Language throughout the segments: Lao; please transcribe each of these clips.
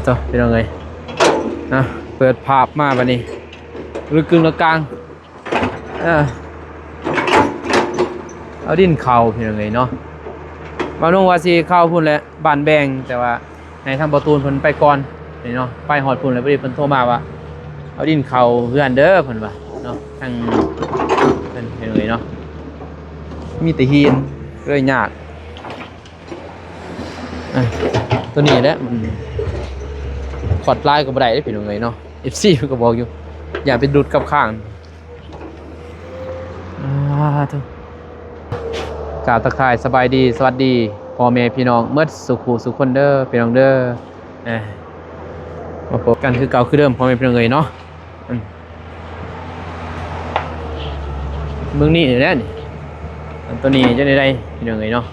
ເນາະ ພີ່ນ້ອງເອີຍ ນະ ເປີດພາບມາບັດນີ້ ລຶກກຶ່ງລະກາງ ເອີ ເອົາດິນເຂົ້າ ພີ່ນ້ອງເອີຍເນາະ. ບ່າວນົງວ່າຊິເຂົ້າພຸ້ນແຫຼະ ບ້ານແບງ ແຕ່ວ່າໃຫ້ທາງບ່າວຕູນເພິ່ນໄປກ່ອນນີ້ເນາະ. ໄປຮອດພຸ້ນແລ້ວ ພໍດີເພິ່ນໂທມາວ່າ ເອົາດິນເຂົ້າເຮືອນເດີ ເພິ່ນວ່າເນາະ. ທາງເພິ່ນ ພີ່ນ້ອງເອີຍເນາະ ມີແຕ່ຫີນ ເລີຍຍາກ. ອ່ະ ຕົວນີ້ແຫຼະ ມັນຂອດຫຼາຍກໍບໍ່ໄດ້ເດ້ ພີ່ນ້ອງເອີຍເນາະ. ເອັຟຊີ ເພິ່ນກໍບອກຢູ່ ຢ່າໄປດຸດກັບຂ້າງ. ອ່າ ທຸ ກາບທັກທາຍສະບາຍດີ ສະຫວັດດີພໍ່ແມ່ພີ່ນ້ອງໝົດສູ່ຄູ່ສູ່ຄົນເດີ ພີ່ນ້ອງເດີ. ເອີ ມາພົບກັນຄືເກົ່າຄືເດີມ ພໍ່ແມ່ພີ່ນ້ອງເອີຍເນາະ. ອືມ ເບິ່ງນີ້ແຫຼະນີ້ ອັນຕົວນີ້ຈະໄດ້ ພີ່ນ້ອງເອີຍເນາະ.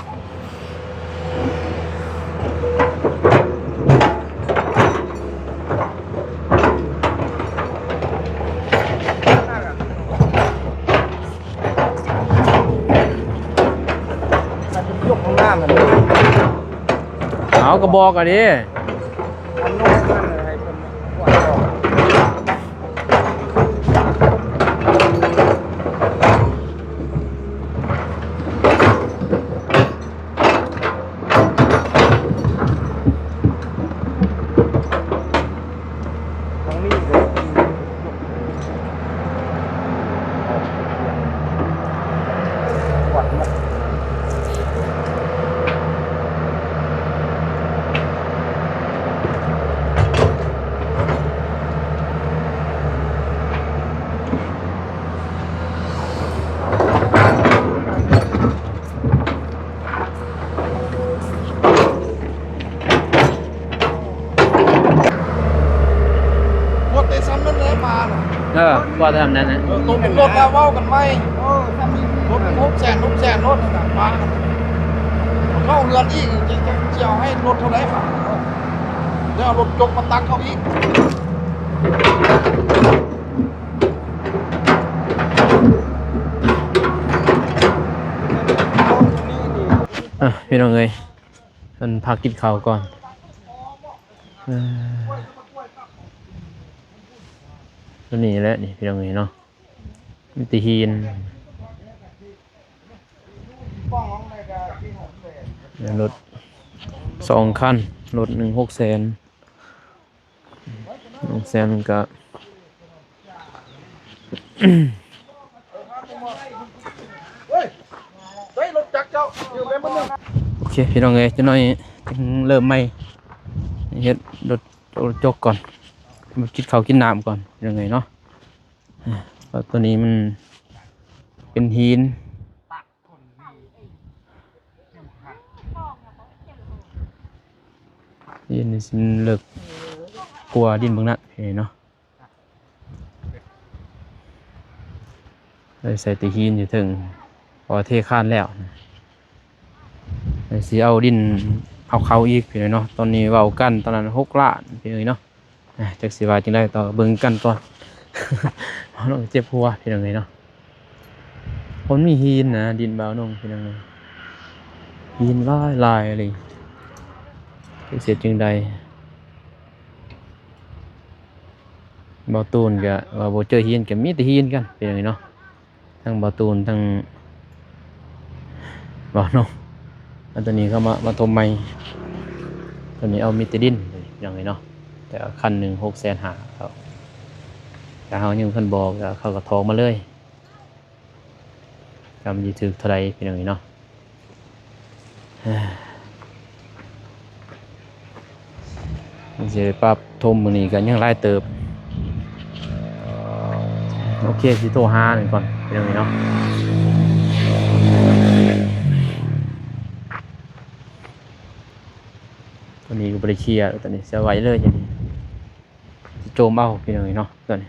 ເອົາ ກະບອກອັນນີ້ ອັນໂນ້ນນັ້ນໃຫ້ເພິ່ນກວດອອກ. ໝົດໄດ້ຊ່ຳນັ້ນແຫຼະ ປານະ. ເອີ ພໍແຕ່ຊ່ຳນັ້ນນະ. ເອີ ໂຕມັນລົດລະເວົ້າກັນໃໝ່. ເອີ ຊ່ຳນີ້ລົດຫົກແສນ ຫົກແສນ ລົດນັ້ນນະ ປານະ. ເຂົ້າເຮືອນອີກ ຈະ ຈະ ຈະເອົາໃຫ້ລົດເທົ່າໃດ ປານະ. ແລ້ວເອົາລົດຈົກມາຕັກເຂົ້າອີກ. ອ່ະ ພີ່ນ້ອງເອີຍ ເພິ່ນພັກກິນເຂົ້າກ່ອນ. ເອີ ຕົວນີ້ແຫຼະນີ້ ພີ່ນ້ອງເອີຍເນາະ ມີແຕ່ຫີນ. ລົດສອງຄັນ ລົດໜຶ່ງຫົກແສນ ໜຶ່ງແສນກະ ໂອເຄ ພີ່ນ້ອງເອີຍ ຈັກໜ້ອຍຈຶ່ງເລີ່ມໃໝ່ ເຮັດລົດ ລົດຈົກກ່ອນ ກິນເຂົ້າກິນນ້ຳກ່ອນ ພີ່ນ້ອງເອີຍເນາະ. ເພາະຕົວນີ້ມັນເປັນຫີນ ດິນນີ້ຊິເລິກກວ່າດິນເບື້ອງນັ້ນເນາະ. ໄດ້ໃສ່ແຕ່ຫີນຢູ່ເທິງ ເພາະວ່າເທຄານແລ້ວ ໄດ້ຊິເອົາດິນເອົາເຂົ້າອີກ ພີ່ນ້ອງເນາະ. ຕອນນີ້ເວົ້າກັນຕອນນັ້ນຫົກລ້ານ ພີ່ນ້ອງເນາະ. ອ່າ ຈັກຊິວ່າຈັ່ງໃດຕໍ່ ເບິ່ງກັນກ່ອນ. ເວົ້າແລ້ວເຈັບຫົວ ພີ່ນ້ອງເອີຍເນາະ. ມັນມີຫີນນະ ດິນບ່າວນົງ ພີ່ນ້ອງເອີຍ ຫີນຫຼາຍໆ ອີ່ຫຼີ ຈັກຊິເຮັດຈັ່ງໃດ. ບ່າວຕູນກະວ່າບໍ່ເຈີຫີນ ກະມີແຕ່ຫີນກັນ ພີ່ນ້ອງເອີຍເນາະ. ທັງບ່າວຕູນ ທັງບ່າວນົງ ອັນຕົວນີ້ເຂົາມາ ມາຖົມໃໝ່. ຕົວນີ້ເອົາມີແຕ່ດິນ ພີ່ນ້ອງເອີຍເນາະ. ແຕ່ວ່າຄັນໜຶ່ງຫົກແສນຫ້າ ເຂົາ ຖ້າເຮົາຍັງບໍ່ທັນບອກ ເຂົາກະຖອກມາເລີຍ. ກະມັນຊິຖືກເທົ່າໃດ ພີ່ນ້ອງເອີຍເນາະ. ມັນຊິໄດ້ປັບຖົມມື້ນີ້ກະຍັງຫຼາຍເຕີບ. ໂອເຄ ຊິໂທຫາໜຶ່ງກ່ອນ ພີ່ນ້ອງເອີຍເນາະ. ຕົວນີ້ກະບໍ່ໄດ້ເຄຍ ຕົວນີ້ເສຍໄວ້ເລີຍ ໂຈມເອົາ ພີ່ນ້ອງເອີຍເນາະ. ຕົວນີ້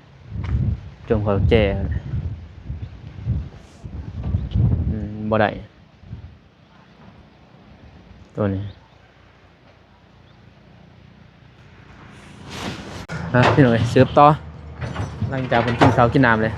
ໂຈມເຂົ້າແຈ ອືມ ບໍ່ໄດ້ ຕົວນີ້. ອ່ະ ພີ່ນ້ອງເອີຍ ສືບຕໍ່ ຫຼັງຈາກເພິ່ນກິນເຂົ້າກິນນ້ຳແລ້ວ.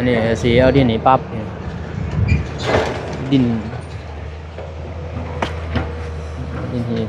ນີ້ຊິເອົາດິນນີ້ປັບ ດິນ ດິນຫີນ.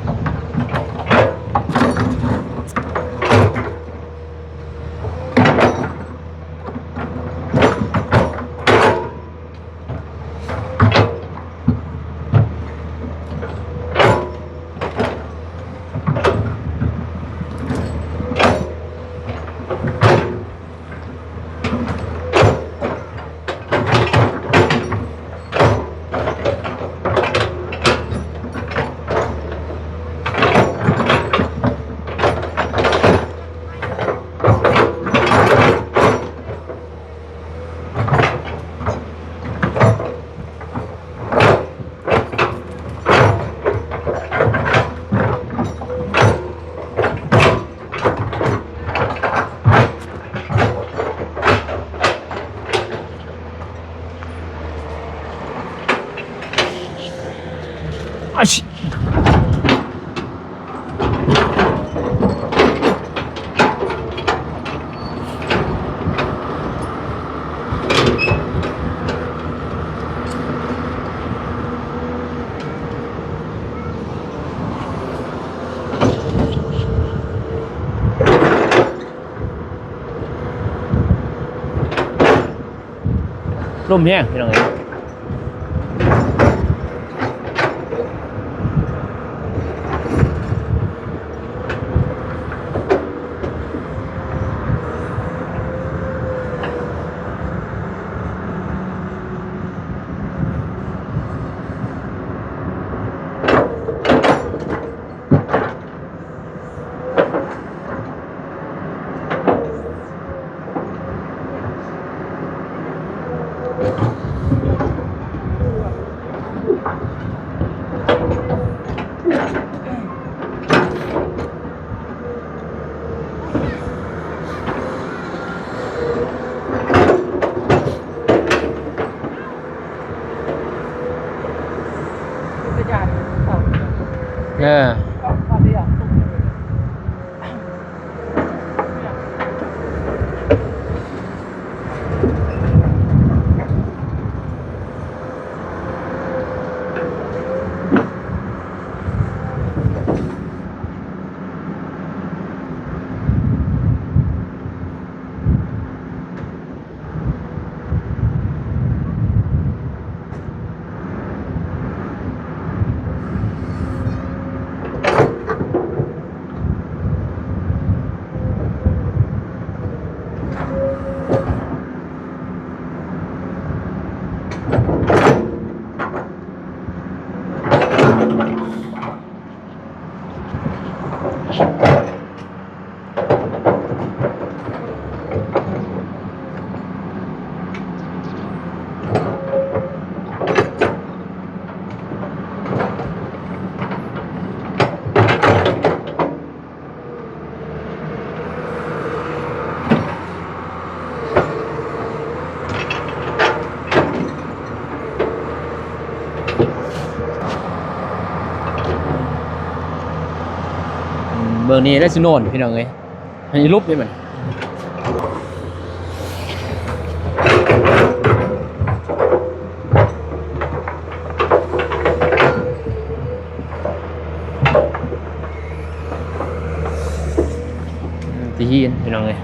ລົມແຮງພີ່ນ້ອງເອີຍ. ເອີ. ເບິ່ງນີ້ແຫຼະຊິນອນພີ່ນ້ອງເອີຍ. ໃຫ້ລົບນີ້ມັນ ທີ່ຫີນພີ່ນ້ອງເອີຍ.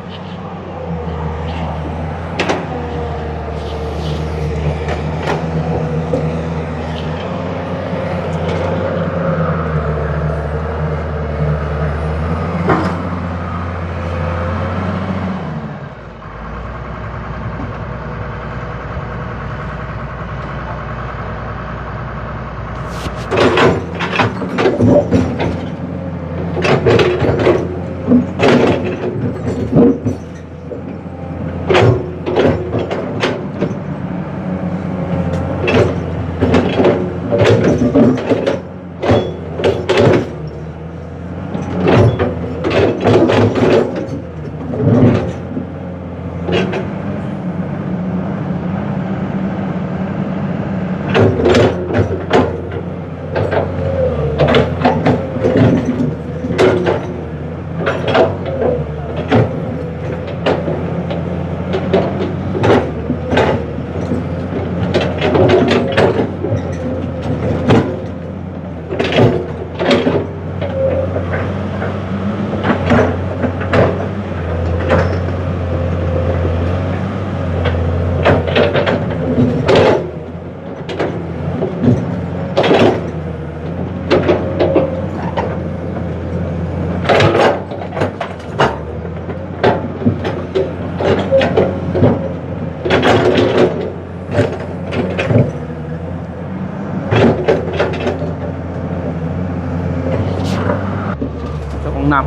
ອືມ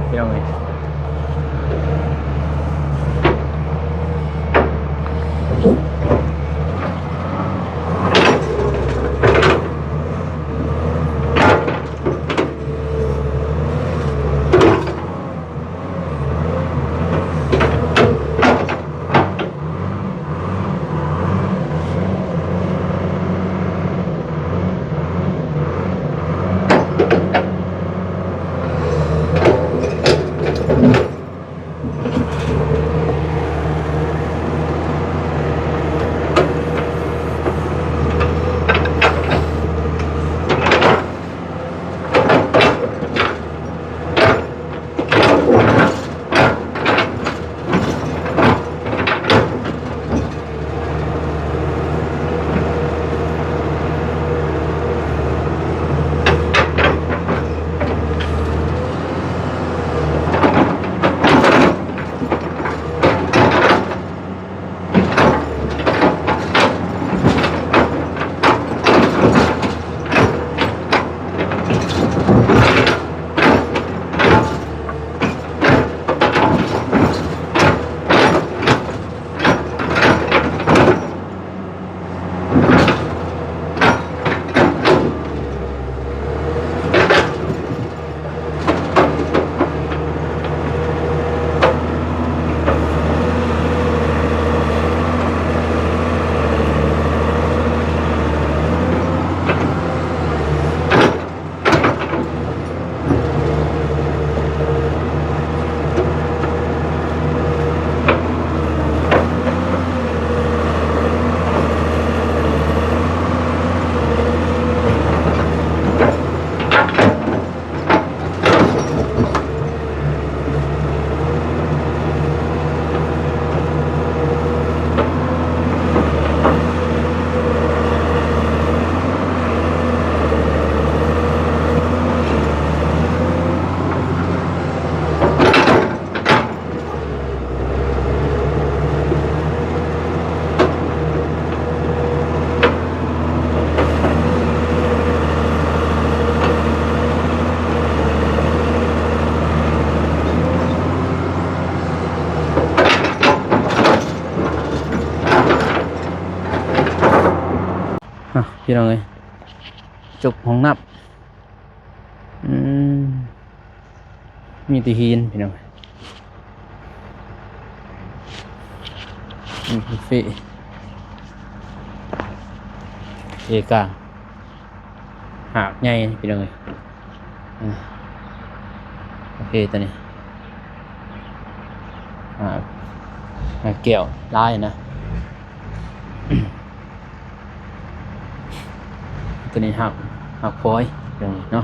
ພີ່ນ້ອງເອີຍ. ອ່ະ ພີ່ນ້ອງເອີຍ ຈົກຫ້ອງນ້ຳ. ອືມ ມີແຕ່ຫີນພີ່ນ້ອງ. ອືມ ເຟ ເອກາງ ຫາກໃຫຍ່ພີ່ນ້ອງເອີຍ. ອ່າ ໂອເຄ ຕົວນີ້ ຫາກ ຫາກແກ້ວຫຼາຍນະ. ຕົວນີ້ຫາກ ຫາກຟອຍເນາະ.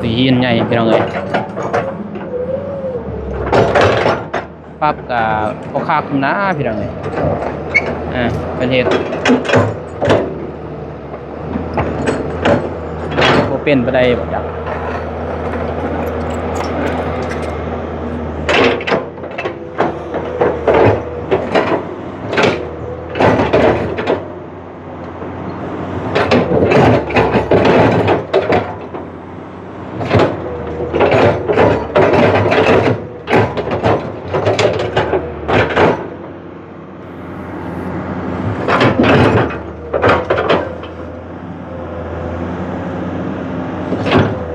ຕີຫີນໃຫຍ່ພີ່ນ້ອງເອີຍ. ປັບກະບໍ່ຄັກນະພີ່ນ້ອງເອີຍ. ອ່າ ເພິ່ນເຮັດບໍ່ເປັນປານໃດບໍ່ຈັກ. ໂ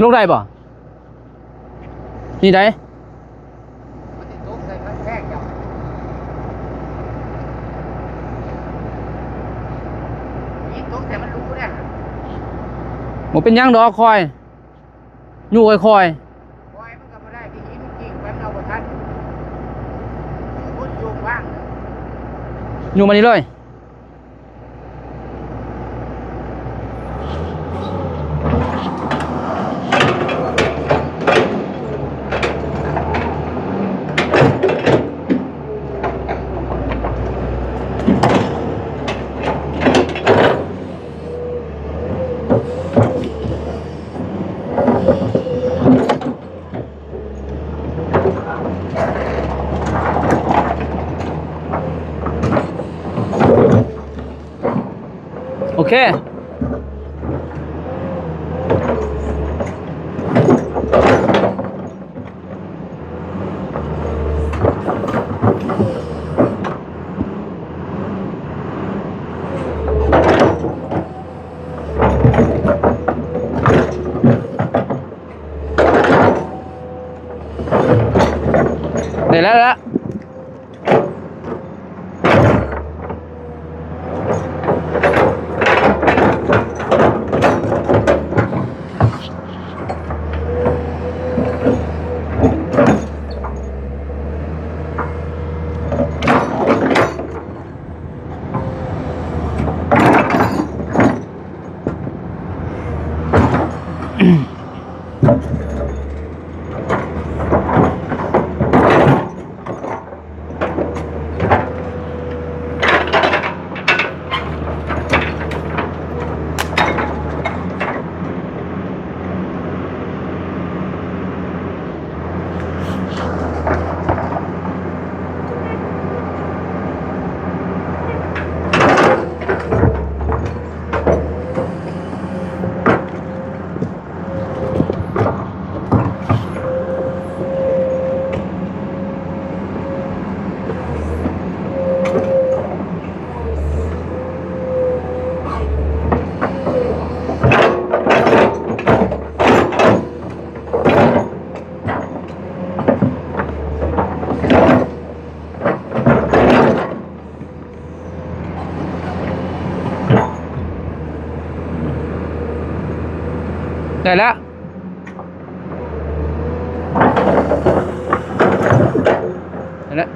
ລົງໄດ້ບໍ່? ນີ້ໃດ໋ ມັນຊິຕົກໃສ່ກຳແພງເຈົ້າ ຫີນຕົກໃສ່ມັນຫຼຸເດ້. ບໍ່ເປັນຫຍັງດອກ ຄ່ອຍ ຍູ້ຄ່ອຍໆ ຄ່ອຍມັນກໍບໍ່ໄດ້ ທີ່ຫີນມັນກິ້ງໄປ ມັນເອົາບໍ່ທັນ ຄົນໂຍງວາງ ຍູ້ມານີ້ເລີຍ. ໂອເຄ ໄດ້ແລ້ວລະ. ໄດ້ແລ້ວ ໄດ້ແລ້ວ.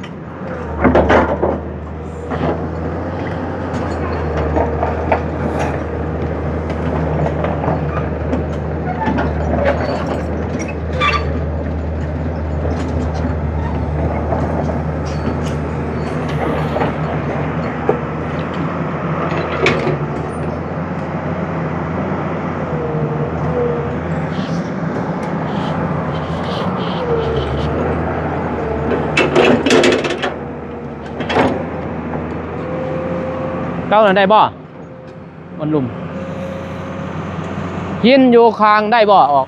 ເກົ້ານັ້ນໄດ້ບໍ່? ມັນລຸ່ມ ຫີນຢູ່ຂ້າງໄດ້ບໍ່? ອອກ.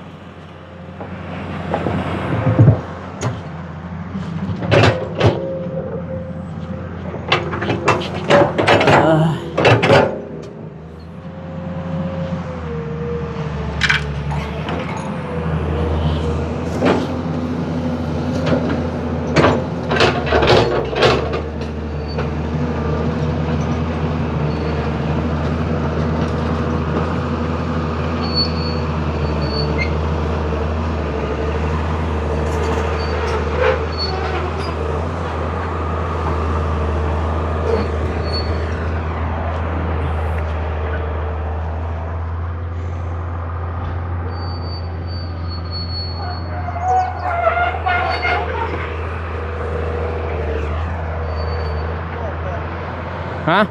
ຮະ?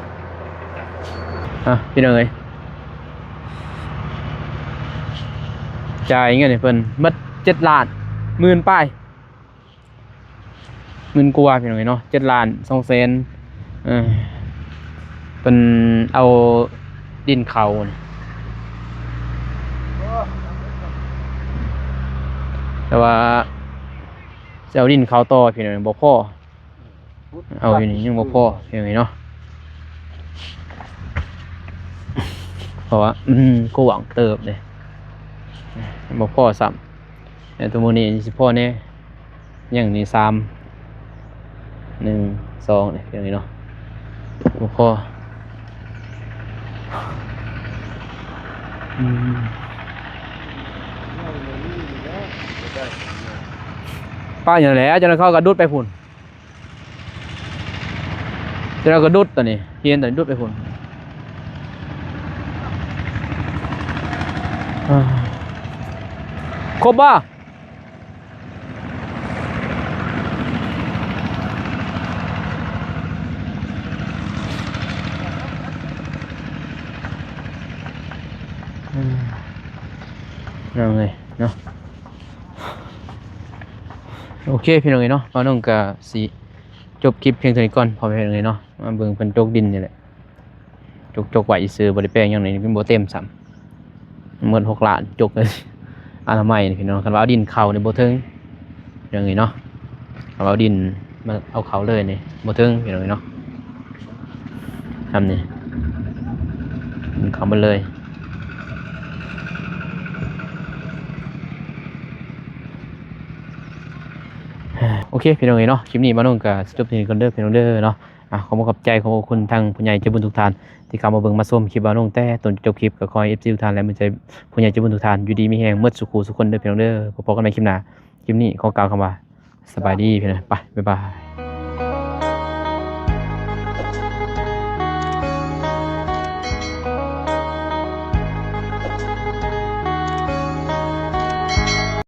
ອ່ະ ພີ່ນ້ອງເອີຍ ຈ່າຍເງິນໃຫ້ເພິ່ນໝົດເຈັດລ້ານ ໝື່ນປາຍ ໝື່ນກວ່າ ພີ່ນ້ອງເອີຍເນາະ ເຈັດລ້ານສອງແສນ ເອີ ເພິ່ນເອົາດິນເຂົ້າ ແຕ່ວ່າ ຊິເອົາດິນເຂົ້າຕໍ່ພີ່ນ້ອງ ບໍ່ພໍ ເອົາຢູ່ນີ້ຍັງບໍ່ພໍພີ່ນ້ອງເນາະ ເພາະວ່າມັນກວ້າງເຕີບເດ້ ບໍ່ພໍຊ້ຳ ແຕ່ໂຕມື້ນີ້ຊິພໍແດ່ ຍັງນີ້ສາມ ໜຶ່ງ ສອງ ນີ້ພີ່ນ້ອງເນາະ ບໍ່ພໍ ອືມ ປະຫຍັງແຫຼະ ເຈົ້າໜ້າເຂົາກໍດຸດໄປພຸ້ນ ເຈົ້າໜ້າກໍດຸດຕອນນີ້ ຮຽນຕອນນີ້ດຸດໄປພຸ້ນ ອ່າ ຄົບບໍ່? ອືມ ເອົາເລີຍເນາະ ໂອເຄພີ່ນ້ອງເອີຍເນາະ ບ່າວນົງກະຊິຈົບຄລິບພຽງເທົ່ານີ້ກ່ອນ ພໍ່ແມ່ພີ່ນ້ອງເອີຍເນາະ ມາເບິ່ງເພິ່ນຈົກດິນນີ້ແຫຼະ ຈົກ ຈົກໄວ້ຊື່ ບໍ່ໄດ້ແປງຫຍັງ ນີ້ຍັງບໍ່ເຕັມຊ້ຳ ໝົດຫົກລ້ານ ຈົກ ອະນາໄມນີ້ພີ່ນ້ອງ ຄັນວ່າເອົາດິນເຂົ້ານີ້ບໍ່ເຖິງ ພີ່ນ້ອງເອີຍເນາະ ເອົາ ເອົາດິນມາເອົາເຂົ້າເລີຍນີ້ບໍ່ເຖິງ ພີ່ນ້ອງເອີຍເນາະ ທຳນີ້ ເຂົ້າໝົດເລີຍ ໂອເຄພີ່ນ້ອງເອີຍເນາະ ຄລິບນີ້ບ່າວນົງກໍຊິຈົບທີ່ນີ້ກ່ອນເດີພີ່ນ້ອງເດີເນາະ ອ່າ ຂໍຂອບໃຈ ຂອບພະຄຸນທາງຜູ້ໃຫຍ່ໃຈບຸນທຸກທ່ານ ທີ່ເຂົ້າມາເບິ່ງມາຊົມຄລິບບ່າວນົງແຕ່ຕົ້ນຈົນຈົບຄລິບ ກໍຂໍໃຫ້ເອັຟຊີທຸກທ່ານ ແລະ ມີໃຈ ຜູ້ໃຫຍ່ໃຈບຸນທຸກທ່ານ ຢູ່ດີມີແຮງໝົດສູ່ຄູ່ສູ່ຄົນເດີພີ່ນ້ອງເດີ ພົບກັນໃໝ່ຄລິບໜ້າ ຄລິບນີ້ຂໍກ່າວຄຳວ່າ ສະບາຍດີພີ່ນ້ອງ ໄປ ບາຍບາຍ.